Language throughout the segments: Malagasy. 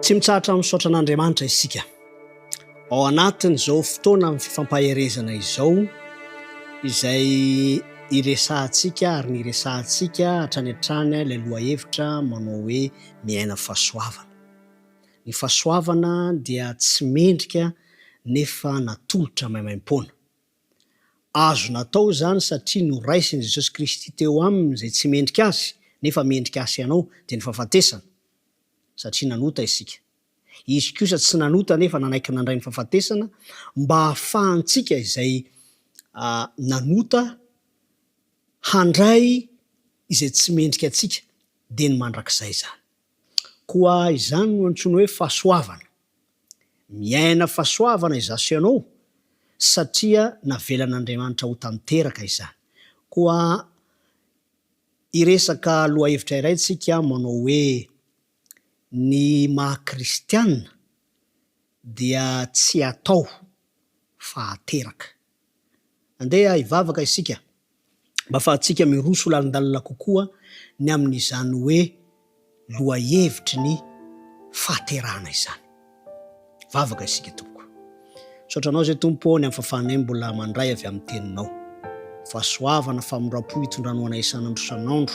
Tsy mitsahatra misaotra an'Andriamanitra isika. Ao anatin'izao fotoana amin'ny fifampaherezana izao izay iresahantsika ary niresahantsika hatrany hatrany ilay lohahevitra manao hoe miaina fahasoavana. Ny fahasoavana dia tsy mendrika nefa natolotra maimaimpoana. Azo natao izany satria noraisin'i Jesosy Kristy teo aminy izay tsy mendrika azy nefa mendrika ahy sy anao dia ny fahafatesana satria nanota isika. Izy kosa tsy nanota nefa nanaiky nandray ny fahafatesana mba hahafahantsika izay nanota handray izay tsy mendrika antsika dia ny mandrakizay izany. Koa izany no antsoina hoe fahasoavana. Miaina fahasoavana izaho sy ianao satria navelan'Andriamanitra ho tanteraka izany. Koa hiresaka lohahevitra iray tsika manao hoe ny maha kristiana dia tsy atao fa ateraka. Andeha hivavaka isika mba afahantsika miroso lalindalina kokoa ny amin'izany hoe lohahevitry ny fahaterahana izany. Vavaka isika tompoko. Misaotra anao izay Tompo ô ny amin'ny fahafahanay mbola mandray avy amin'ny teninao. Fahasoavana, famindram-po hitondranao anay isan'andro isan'andro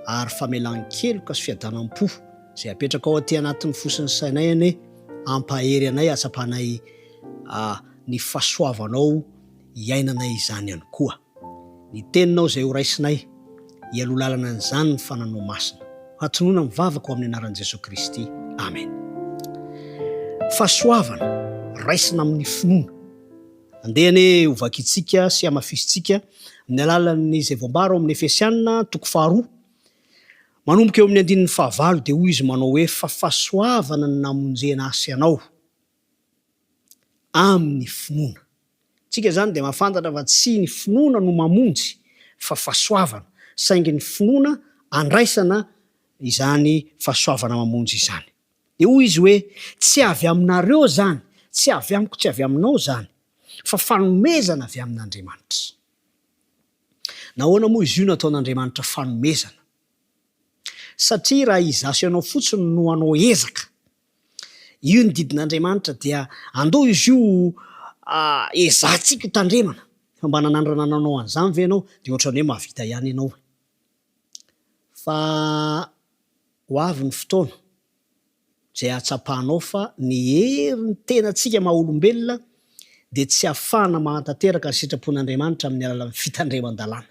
ary famelan-keloka sy fiadanam-po izay apetrakao aty anatin'ny fo sy ny sainay anie hampahery anay hahatsapanay ny fahasoavanao hiainanay izany ihany koa. Ny teninao izay ho raisinay, hialoha lalana an'izany ny fananao masina. Hatonona mivavaka ho amin'ny anaran'i Jesoa Kristy. Amen. Fahasoavana raisina amin'ny finoana. Andeha anie ho vakintsika sy hamafisintsika amin'ny alalan'ny izay voambara ao amin'ny Efesiana toko faharoa, manomboka eo amin'ny andininy fahavalo dia hoy izy manao hoe fa fahasoavana no namonjena ahy sy anao amin'ny finoana. Tsika izany dia mahafantatra fa tsy ny finoana no mamonjy fa fahasoavana, saingy ny finoana andraisana izany fahasoavana mamonjy izany. Dia hoy izy hoe, tsy avy aminareo izany, tsy avy amiko, tsy avy aminao izany, fa fanomezana avy amin'Andriamanitra. Nahoana moa izy io nataon'Andriamanitra fanomezana? Satria raha izaho sy ianao fotsiny no hanao ezaka Io ny didin'Andriamanitra dia andao izy io ezahantsika ho tandremana. Fa mba nanandrana nanao an'izany ve ianao? Dia ohatran'ny hoe mahavita ihany ianao e. Fa ho avy ny fotoana izay hahatsapanao fa ny herin'ny tenantsika maha olombelona dia tsy ahafahana mahatanteraka ny sitrapon'Andriamanitra amin'ny alalan'ny fitandreman-dalàna.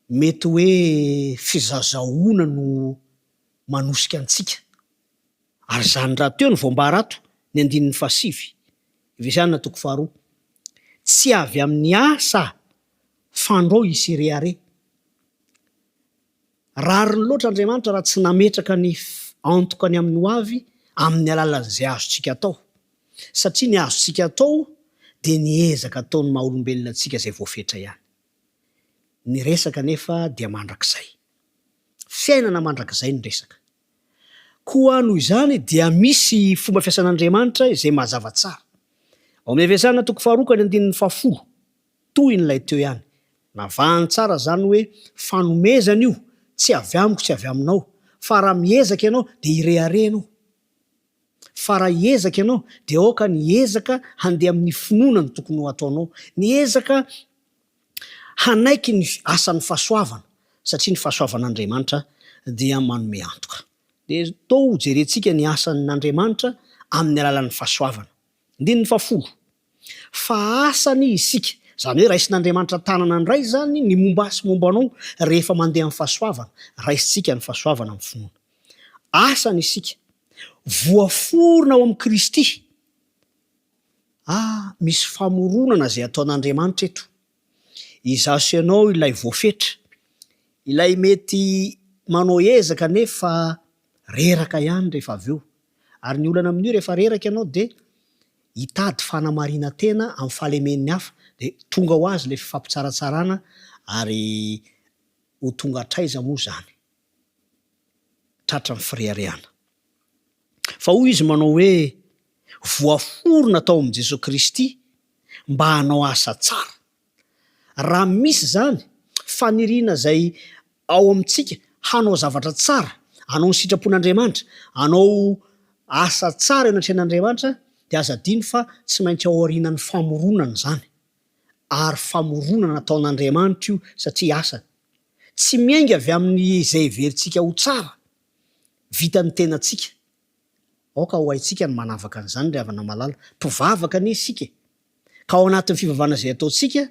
Mety hoe fizazahoana no manosika antsika. Ary izany rahateo no voambara ato, ny andininy fahasivy, Efesiana toko faharoa. Tsy avy amin'ny asa fandrao hisy rehareha. Rariny loatra Andriamanitra raha tsy nametraka ny antoka ny amin'ny hoavy amin'ny alalan'izay azontsika atao. Satria ny azontsika atao dia ny ezaka ataon'ny maha olombelona antsika izay voafetra ihany. Ny resaka anefa dia mandrakizay. Fiainana mandrakizay ny resaka. Koa noho izany dia misy fomba fiasan'Andriamanitra izay mazava tsara. Ao amin'ny Efesiana toko faharoa ka ny andininy fahafolo. Tohin'ilay teo ihany. Navahany tsara izany hoe fanomezana io, tsy avy amiko tsy avy aminao. Fa raha miezaka ianao dia hirehareha ianao. Fa raha hiezaka ianao dia aoka ny ezaka handeha amin'ny finoana no tokony ho ataonao. Ny ezaka hanaiky ny asan'ny fahasoavana satria ny fahasoavan'Andriamanitra dia manome antoka. Dia toa hojerentsika ny asan'Andriamanitra amin'ny alalan'ny fahasoavana. Andininy fahafolo. Fa asany isika. Izany hoe raisin'Andriamanitra an-tanana indray izany ny momba ahy sy momba anao rehefa mandeha amin'ny fahasoavana. Raisintsika ny fahasoavana amin'ny finoana. Asany isika. Voaforona ao amin'i Kristy. Ah, misy famoronana izay ataon'Andriamanitra eto. Izaho sy ianao ilay voafetra, ilay mety manao ezaka nefa reraka ihany rehefa avy eo. Ary ny olana amin'io rehefa reraka ianao dia hitady fanamarinan-tena amin'ny fahalemen'ny hafa dia tonga ho azy ilay fifampitsaratsarana ary ho tonga hatraiza moa izany? Tratran'ny fireharehana. Fa hoy izy manao hoe, voaforona tao amin'i Jesoa Kristy mba hanao asa tsara. Raha misy izany faniriana izay ao amintsika hanao zavatra tsara. Hanao ny sitrapon'Andriamanitra, hanao asa tsara eo anatrehan'Andriamanitra, dia aza adino fa tsy maintsy ao aorianan'ny famoronana izany. Ary famoronana ataon'Andriamanitra io satria asany. Tsy miainga avy amin'ny izay heverintsika ho tsara, vitan'ny tenantsika. Aoka ho haintsika ny manavaka an'izany ry havana malala. Mpivavaka anie isika e! Ka ao anatin'ny fivavahana izay ataontsika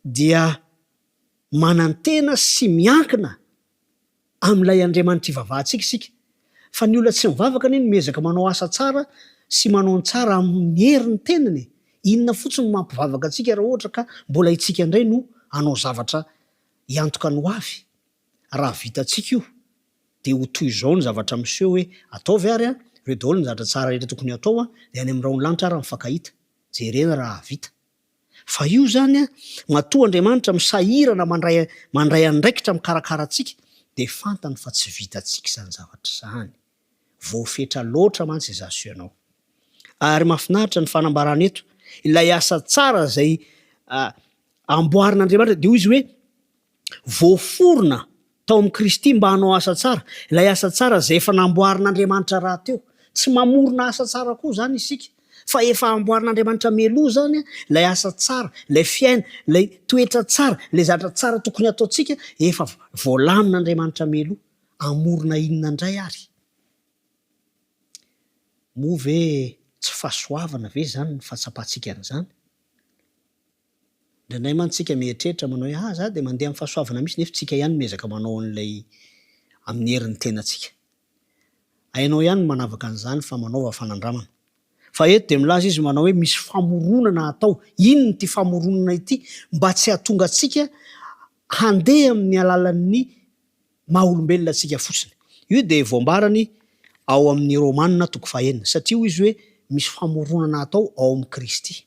dia manantena sy miankina amin'ilay Andriamanitra ivavahantsika isika. Fa ny olona tsy mivavaka anie no miezaka manao asa tsara sy manao ny tsara amin'ny herin'ny tenany e! Inona fotsiny no mampivavaka antsika raha ohatra ka mbola itsika indray no hanao zavatra hiantoka ny ho avy? Raha vitantsika io dia ho toy izao ny zavatra miseho hoe ataovy ary an, ireo daholo ny zavatra tsara rehetra tokony hatao an, dia any amin'ny rahon'ny lanitra ary mifankahita, jerena raha hahavita. Fa io izany an, matoa Andriamanitra misahirana mandray mandray andraikitra mikarakara antsika dia fantany fa tsy vitantsika izany zavatra izany. Voafetra loatra mantsy izaho sy ianao. Ary mahafinaritra ny fanambarana eto, ilay asa tsara izay amboarin'Andriamanitra dia hoy izy hoe, voaforona tao amin'i Kristy mba hanao asa tsara, ilay asa tsara izay efa namboarin'Andriamanitra rahateo. Tsy mamorona asa tsara koa izany isika, fa efa amboarin'Andriamanitra mialoha izany ilay asa tsara, ilay fiaina, ilay toetra tsara, ilay zavatra tsara tokony hataontsika, efa voalamin'Andriamanitra mialoha. Hamorona inona indray ary? Moa ve tsy fahasoavana ve izany ny fahatsapantsika an'izany? Indraindray mantsy tsika mieritreritra manao hoe ah za dia mandeha amin'ny fahasoavana mihitsy nefa tsika ihany miezaka manao an'ilay amin'ny herin'ny tenantsika. Hainao ihany ny manavaka an'izany fa manaova fanandramana. Fa eto dia milaza izy manao hoe misy famoronana atao. Inona ity famoronana ity mba tsy hahatonga antsika handeha amin'ny alalan'ny maha olombelona antsika fotsiny. Io dia voambarany ao amin'ny Romana toko fahenina satria hoy izy hoe misy famoronana atao ao amin'i Kristy.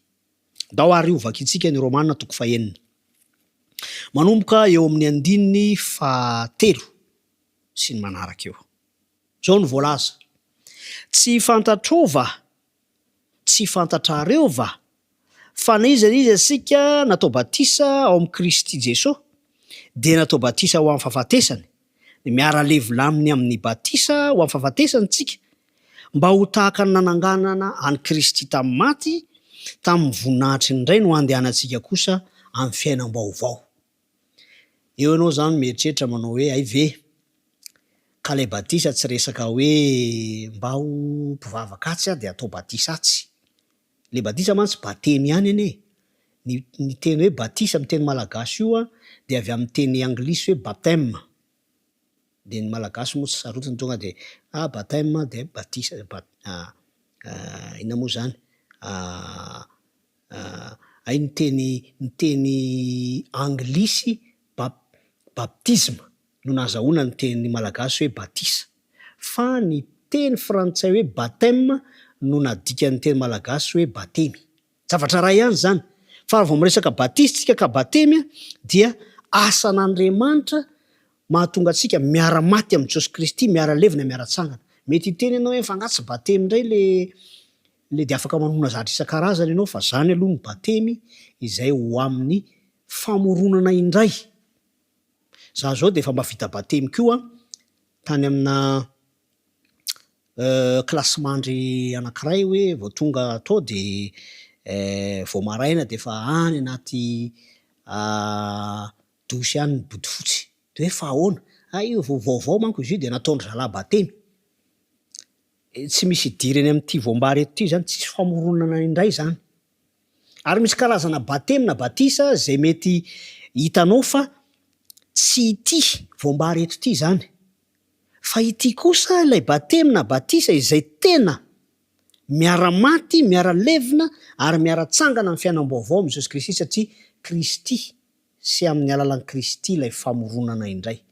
Ndao àry ho vakintsika ny Romana toko fahenina. Manomboka eo amin'ny andininy fahatelo sy ny manaraka eo. Izao no voalaza, Tsy fantatrao va, tsy fantatrareo va, fa na iza na iza isika natao batisa ao amin'i Kristy Jesoa, dia natao batisa ho amin'ny fahafatesany, Miara-levona aminy amin'ny batisa ho amin'ny fahafatesana isika, mba ho tahaka ny nananganana an'i Kristy tamin'ny maty, tamin'ny voninahitry ny Ray no handehanantsika kosa amin'ny fiainam-baovao. Eo ianao izany mieritreritra manao hoe, hay ve? Ka ilay batisa tsy resaka hoe mba ho mpivavaka atsy aho dia atao batisa atsy. Ilay batisa mantsy batemy ihany anie e! Ny ny teny hoe batisa amin'ny teny malagasy io an, dia avy amin'ny teny anglisy hoe baptême. Dia ny malagasy moa tsy sarotiny tonga dia ah baptême dia batisa bat inona moa izany hay ny teny ny teny anglisy bap baptisme no nahazahoana ny teny malagasy hoe batisa. Fa ny teny frantsay hoe baptême no nadikan'ny teny malagasy hoe batemy. Zavatra iray ihany izany. Fa raha vao miresaka batisa isika ka batemy dia asan'Andriamanitra mahatonga antsika miara-maty amin'i Jesosy Kristy, miara-levona, miara-tsangana. Mety hiteny ianao hoe fa angaha tsy batemy indray le le dia afaka manonona zavatra isan-karazany ianao fa izany aloha ny batemy izay ho amin'ny famoronana indray. Za zao dia efa mba vita batemy koa tany amina kilasimandry anankiray hoe vao tonga tao dia vao maraina dia efa any anaty douche any ny bodofotsy. Dia hoe fa ahoana? Hay io vao vaovao manko izy io dia nataon-dry zalahy batemy. Tsy misy idirany amin'ity voambary eto ity izany, tsisy famoronana indray izany. Ary misy karazana batemy na batisa izay mety hitanao fa tsy ity voambary eto ity izany. Fa ity kosa ilay batemy na batisa izay tena miara-maty, miara-levona ary miara-tsangana amin'ny fiainam-baovao amin'i Jesosy Kristy satria Kristy sy amin'ny alalan'i Kristy ilay famoronana indray.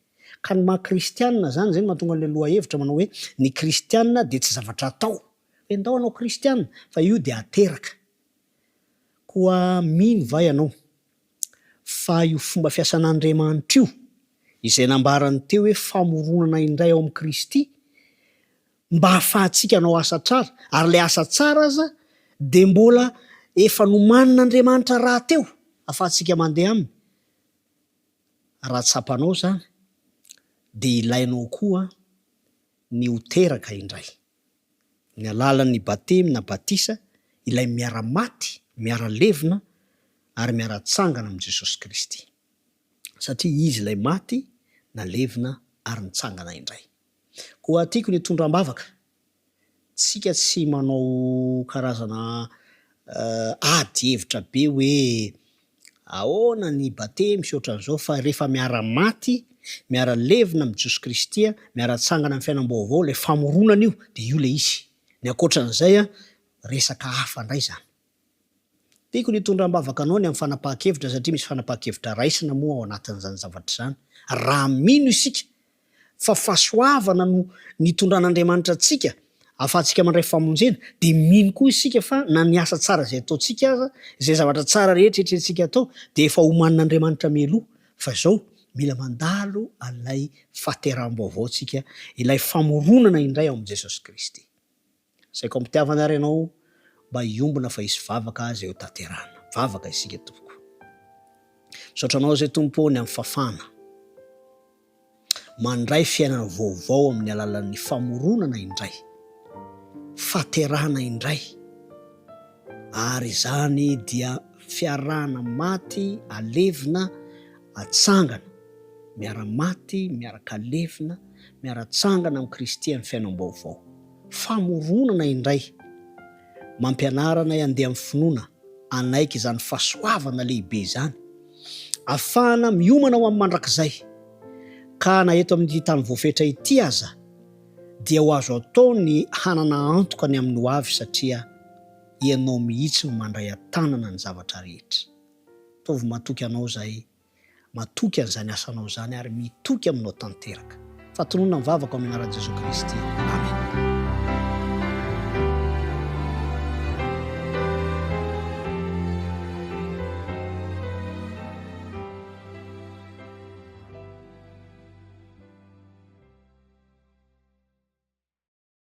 Ka ny maha kristianina izany, izay no mahatonga an'ilay lohahevitra manao hoe ny kristianina dia tsy zavatra atao, hoe ndao hanao kristianina, fa io dia ateraka. Koa mino va ianao fa io fomba fiasan'Andriamanitra io, izay nambarany teo hoe famoronana indray ao amin'i Kristy, mba hahafahantsika hanao asa tsara, ary ilay asa tsara aza dia mbola efa nomanin'Andriamanitra rahateo hahafahantsika mandeha aminy. Raha tsapanao izany dia ilainao koa. ny ho teraka indray. Ny alalan'ny batemy na batisa, ilay miara-maty, miara-levona ary miara-tsangana amin'i Jesosy Kristy. Satria Izy ilay maty, nalevina ary nitsangana indray. Koa tiako ny hitondra am-bavaka Tsika tsy manao karazana ady hevitra be hoe ahoana ny batemy sy ohatran'izao fa rehefa miara-maty, miara-levona amin'i Jesoa Kristy, miara-tsangana amin'ny fiainam-baovao, ilay famoronana io dia io ilay izy. Ny ankoatran'izay resaka hafa indray izany. Tiako ny hitondra am-bavaka anao ny amin'ny fanapahan-kevitra satria misy fanapahan-kevitra raisina moa ao anatin'izany zavatra izany. Raha mino isika fa fahasoavana no nitondran'Andriamanitra antsika ahafahantsika mandray famonjena dia mino koa isika fa na ny asa tsara izay ataontsika aza, izay zavatra tsara rehetra eritreretintsika atao dia efa omanin'Andriamanitra mialoha fa izao mila mandalo an'ilay fahateraham-baovao tsika, ilay famoronana indray ao amin'i Jesosy Kristy. Asaiko am-pitiavana ary ianao mba hiombona fa hisy vavaka izay ho tanterahana. Vavaka isika tompoko. Misaotra anao izay Tompo ô ny amin'ny fafana. Mandray fiainana vaovao amin'ny alalan'ny famoronana indray. Faterahana indray. Ary izany dia fiarahana maty alevina atsangana. Miara-maty, miaraka alevina, miara-tsangana amin'i Kristy amin'ny fiainam-baovao. Famoronana indray. Mampianara anay handeha amin'ny finoana, hanaiky izany fahasoavana lehibe izany. Afahana miomana ho amin'ny mandrakizay. Ka na eto amin'ity tany voafetra ity aza, dia ho azo atao ny hanana antoka ny amin'ny hoavy satria Ianao mihitsy no mandray an-tanana ny zavatra rehetra. Ataovy matoky Anao izahay Matoky an'izany asanao izany ary mitoky aminao tanteraka. Fa tononina ny vavako amin'ny anaran'i Jesoa Kristy.